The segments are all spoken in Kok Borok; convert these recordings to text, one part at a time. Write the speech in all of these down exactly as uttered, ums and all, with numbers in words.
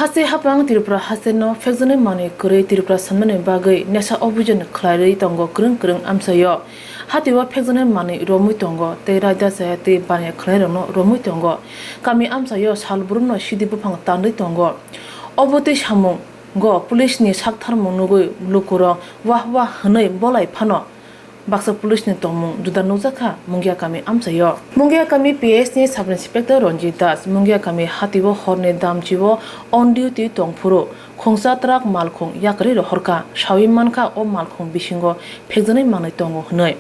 Haste haphang Tripura hasteno phekjaknai manwi kwrwi Tripura samnani bagwi nesa obhijan khlairwi tongo kwrwng kwrwng amchaio. Hatio phekjaknai manwi romwi tongo tei raida chaya tei baniya khwlairokno romwi tongo. Kami amchaio sal brumno sidi buphang tanwi tongo. Obo tei samungo police ni saktharmung nugwi lukurok wah wah hwnwi bolai phano baksa police ni tongmung juda nukjakha Mungiakami amchaio. Mungiakami P S ni Sub Inspector Ranjit Das Mungiakami hatio horni damchio on duty tongphuru khungsa truck malkhung yakarwi rohorkha, sawi mankha o malkhung bisingo phekjaknai manwi tongo hwnwi.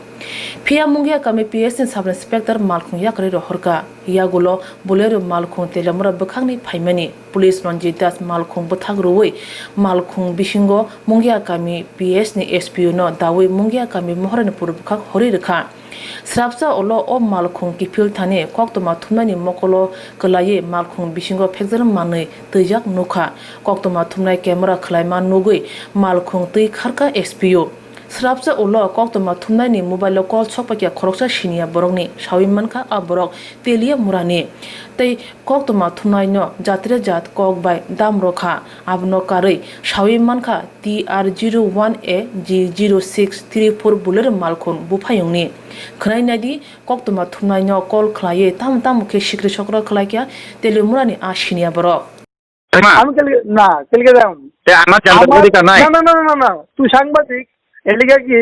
Phiya Mungiakami P S ni Sub Inspector malkhung yakarwi rohorkha, yagulo Bolero malkhung Teliamura bwkhakni phaimani. Police Ranjit Das malkhung bwthak rwui malkhung bisingo Mungiakami P S ni S P O no daui Mungiakami Moharanipur bwkhak horwi rwkha. Srapsa ulo o malkhung kiphil thani koktwma thumnaini mokolo kwlaiwi malkhung bisingo phekjak manwi twijak nukha. Koktwma thumnai camera khwlaima nugwi malkhung twi kharkha S P O. Srapsa ulo koktwma thumnaini mobile o call sokpaikha khoroksa siniya borokni, sawi mankha a borok Teliamurani. Tei koktwma thumnaino jatre jat kok bai dam rwkha, abono karwi sawi mankha T R zero one A G zero six three four Bolero malkhung buphayungni. Khwnai naidi, koktwma thumnaino call khwlaiwi tamo tamo khe sikri sokro khwlaikha Teliamurani a siniya borok. Tama. আমি কালকে, না, কালকে যাম। তে আমার জানতে আমার, অধিকার নাই। না, না, না, না, না, না, তুই সাংবাদিক, এলাকা কি,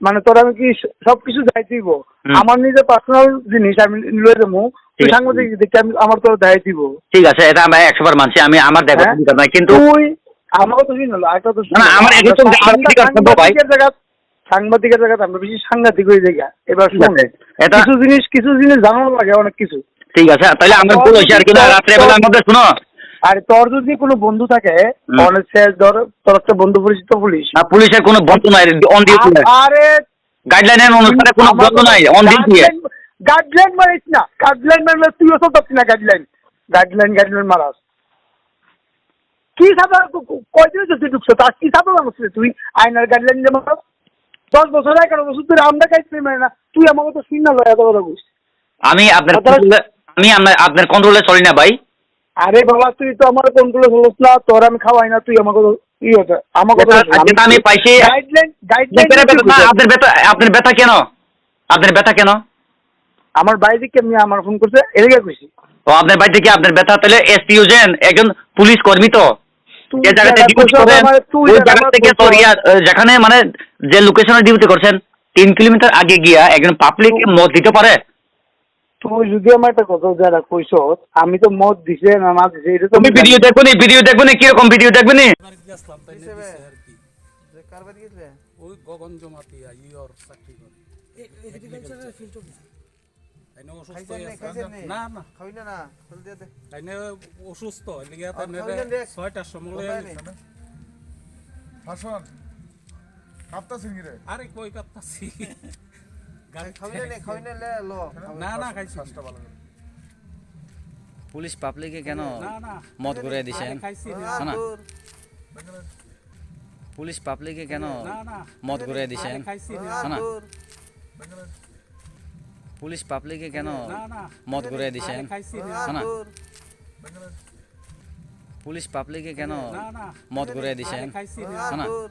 মানে তোর আমি কি স-, সবকিছু যাইতেইব। হুম। আমার নিজের পার্সোনাল জিনিস আমি লয়ে যাবো, তুই ঠিক আছে। সাংবাদিক দেখে আমি, আমার তোর দেখাই দিব। ঠিক আছে, এটা আমি একশো বার মানছি, আমি আমার দেখার হ্যাঁ? অধিকার নাই, কিন্তু তুই আমাকে তো শুন না, আরেকটা তো শুন না, না। আমার এটা তো আমরা আমার অধিকার থাকবো, ভাই। সাংবাদিকের জায়গা সাংবাদিকের জায়গাতে আমরা বেশি সাংঘাতিক হয়ে যাই গা। এবার ঠিক শোন, আছে। এটা কিছু জিনিস, কিছু জিনিস জানানো লাগে অনেক কিছু। ঠিক আছে, তাহলে আর আমার তোর ভুল হয়েছে আর যদি কি না, তোর, রাত্রে তোর, বেলার মধ্যে শুনো। আরে তোর যদি কোনো বন্ধু থাকে, হুম। অনেক শেষ ধর, তোর একটা বন্ধু পরিচিত পুলিশ। না, পুলিশের কোনো বন্ধু নাই, on duty আ-, নাই। আরে গাইডলাইনের অনুসারে কোনো আমার বন্ধু কথা নাই, on duty। গাইডলাইন, গাইডলাইন মারিস না, গাইডলাইন মারলে তুইও তো পারছিস না গাইডলাইন, গাইডলাইন, গাইডলাইন মারাস। কি সাদা, ক-, ক-, কয়দিন হচ্ছে তুই ঢুকছো? তা কি সাদা জানোস রে তুই? আয়নার গাইডলাইন যেমন দশ বছর, এগারো বছর ধরে আমরা গাইডলাইন মানে না, তুই আমার কথা শুন না, লয়া কথা বলিস। আমি আপনার অর্থাৎ কন্ট্রোলে, আমি আমা-, আপনার কন্ট্রোলে চলি না, ভাই। আরে বাবা, তুই তো আমার কন্ট্রোলে চলস না, তোর আমি খাওয়াই না, তুই আমার কথা, ই হচ্ছে, আমার কথা যেটা, শুন, আমি যেটা আমি পাইছি, গাইডলাইন, গাইডলাইন বেটা, কি বেটা, না, বুঝাই? আপনার বেটা, আপনার বেটা কেন? আপনার বেটা কেন? আমার বাইরে কি আমি আমার ফোন করছে, এলাকা কইছি। ও, আপনার বাড়িতে কি আপনার বেটা? তাহলে এসপিও যেন একজন পুলিশ কর্মী তো, তুই যে জায়গাতে যেটা ডিউটি করছো, করেন, আমার তুই ওই যেটা জায়গা আমার থেকে, করছো। সরি, আহ, যেখানে মানে যে লোকেশনে ডিউটি করছেন, তিন কিলোমিটার আগে গিয়া একজন পাবলিককে মদ দিতে পারে? তুই যদি আমার একটা কথা যারা কইছস, আমি তো মদ দিছে না না দিছে, এটা তো তুমি আমি ভিডিও জানি না। দেখবো নি, ভিডিও দেখবো নি, কিরকম ভিডিও দেখবো নি? বাড়িতে গেছিলাম, তাই নিয়ে দিছে ভাই। দিছে আর কি। যে কার বাড়ি গেছিলে? ওই গগন জমাতিয়া, ইয়র চাকরি করে। এ-, এ-, এগ্রিকালচারের ফিল্ড অফিসার। তাই না অসুস্থ খাইছেন হয়ে নি? আছে। খাইছেন নি? না, না। খাওয়াই না, না। তাহলে দিয়ে দে। তাই না অসুস্থ, এর লিগে ও, তাই না খাওয়াই না রে। ছয়টার সময় কোথায় লয়ে নি? গেছে। হাসান, কাঁপতাছেন কি রে? আরে কই কাঁপতাছি? গাড়ি খাওয়াই না নি, খাইছি। খাওয়াই না, লে, লো। না, না, খাইছি। শ্বাসটা ভালো করে। পুলিশ পাবলিকে কেন না, না। মদ ঘুরে দিছেন? আরে খাইছি না। না, না। দূর। পুলিশ পাবলিকে কেন না, না। মদ ঘুরে দিছেন? আরে খাইছি না। না, না। দূর। পুলিশ পাবলিকে কেন না, না। মদ ঘুরে দিছেন? আরে খাইছি না। না, না। দূর। পুলিশ পাবলিকে কেন না, না। মদ ঘুরে দিছেন? আরে খাইছি না। না, না। দূর।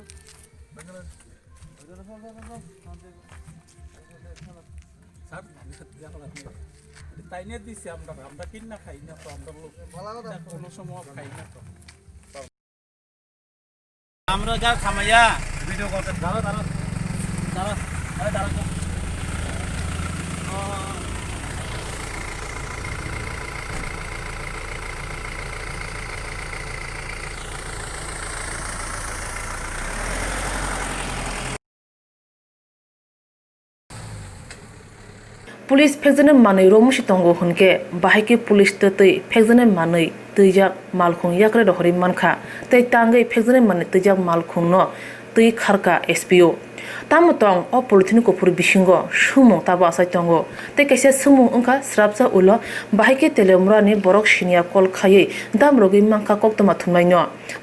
স্যার, তাই নিয়ে দিছি আমরা, আমরা কিনা খাই না তো, আমরা লোক কোনো সময় খাই না তো। আমরা যা থামাইয়া ভিডিও করতে, দাঁড়া, দাঁড়া, দাঁড়া, আরে দাঁড়া তো। Police phekjaknai manwi romwi se tongo hwnkhe, bahai khe police twtwi phekjaknai manwi twijak malkhung yakarwi rohorwi mankha, tei tangwi phekjaknai manwi twijak malkhungno twi kharkha S P O. Tamo tong o polythene kuphur bisingo swngmung tabuk achai tongo, tei kaisa swngmung wngkha srapsa ulo, bahai khe Teliamurani borok siniya call khaiwi dam rwgwi mankha koktwma thumnaino.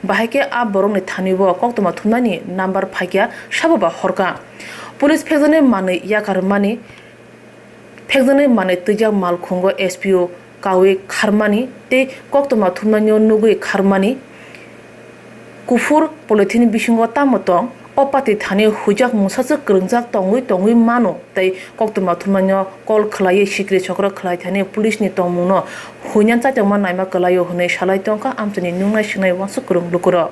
Bahai khe a borokni thani bo koktwma thumnaini number phaikha sabo ba horkha. Police phekjaknai manwi yakar mani, phekjaknai manwi twijak malkhungo S P O kaui kharmani tei koktwma thumnaino nugui kharmani. Kuphur polythene bisingo tamo tong, o pati thani huijak mungsa swk kwrwngjak tongwi tongwi mano tei koktwma thumnaino call khwlaiwi sikiri chokro khwlaithani police ni tongmungno huina chaitokma naima kwlaio hwnwi salai tongkha amchaini nuknai swngnai uansuk kwrwng lukurog.